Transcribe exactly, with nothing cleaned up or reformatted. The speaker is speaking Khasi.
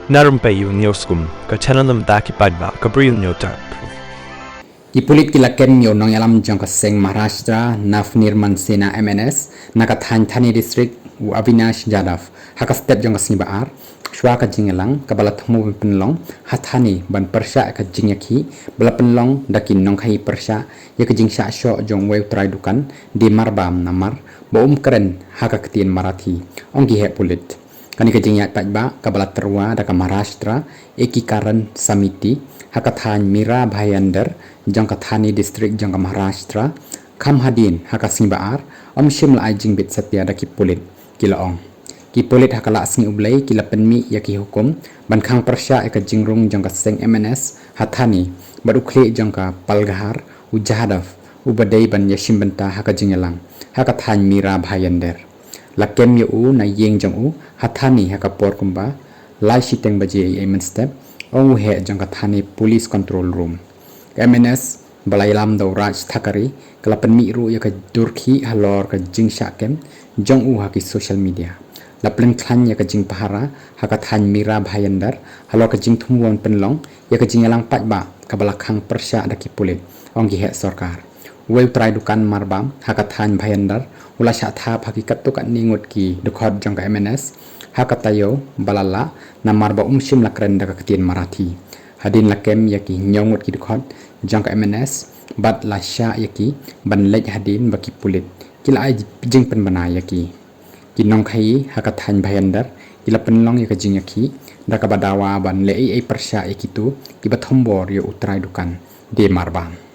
Na rympei ïa u News Kum, ka channel na bynta ki paidbah ka Bri u News Tap. Ki pulit ki la kem ïa u nongïalam jong ka seng Maharashtra Navnirman Sena M N S na ka thaiñ Thane District, u Avinash Jadhav, ha ka step jong ka sngi ba ar, shuwa ka jingïalang kaba la thmu ban pynlong ha Thane ban pyrshah ka jingïakhih ba la pynlong da ki nongkhaïi pyrshah ïa ka jingshah shoh jong uwei u trai dukan die marbam namar ba um kren ha ka ktien Marathi, ong ki heh pulit. Kane ka jingïaid paidbah kaba la tyrwa da ka Maharashtra Ekikaran Samiti ha ka thaiñ Mira Bhayandar jong ka Thane District jong ka Maharashtra, kham hadien ha ka sngi ba ar, ym shym la ai jingbit satia da ki pulit, ki la ong. Ki pulit ha ka la sngi U Blei ki la pynmih ïa ki hukum ban khang pyrshah ïa ka jingrung jong ka seng M N S ha Thane bad u khlieh jong ka Palghar, u Jadhav, uba dei ban ïashim bynta ha ka jingïalang ha ka thaiñ Mira Bhayandar. La kem ïa u na ïing jong u ha Thane ha ka por kumba lai shiteng baje eiei mynstep, ong u heh jong ka Thane Police Control Room. Ka M N S ba la ïalam da u Raj Thakare ka la pynmih ruh ïa ka dur khih halor ka jingshah kem jong u ha ki social media. La pynlong khlaiñ ïa ka jingpahara ha ka thaiñ Mira Bhayandar halor ka jingthmu ban pynlong ïa ka jingïalang paidbah kaba la khang pyrshah da ki pulit, ong ki heh sorkar. Uwei u trai dukan marbam ha ka thaiñ Bhayandar u la shah thap ha ki katto katne ngut ki dkhot jong ka M N S ha ka taïew ba la lah namar ba um shym la kren da ka ktien Marathi. Hadien la kem ïa ki hynñiew ngut ki dkhot jong ka M N S bad la shah ïa ki ban leit hadien ba ki pulit ki la ai jingpynbna ïa ki. Ki nongkhaïi ha ka thaiñ Bhayandar ki la pynlong ïa ka jingïakhih da kaba dawa ban leh eiei pyrshah ïa kito kiba thombor ïa u trai dukan die marbam.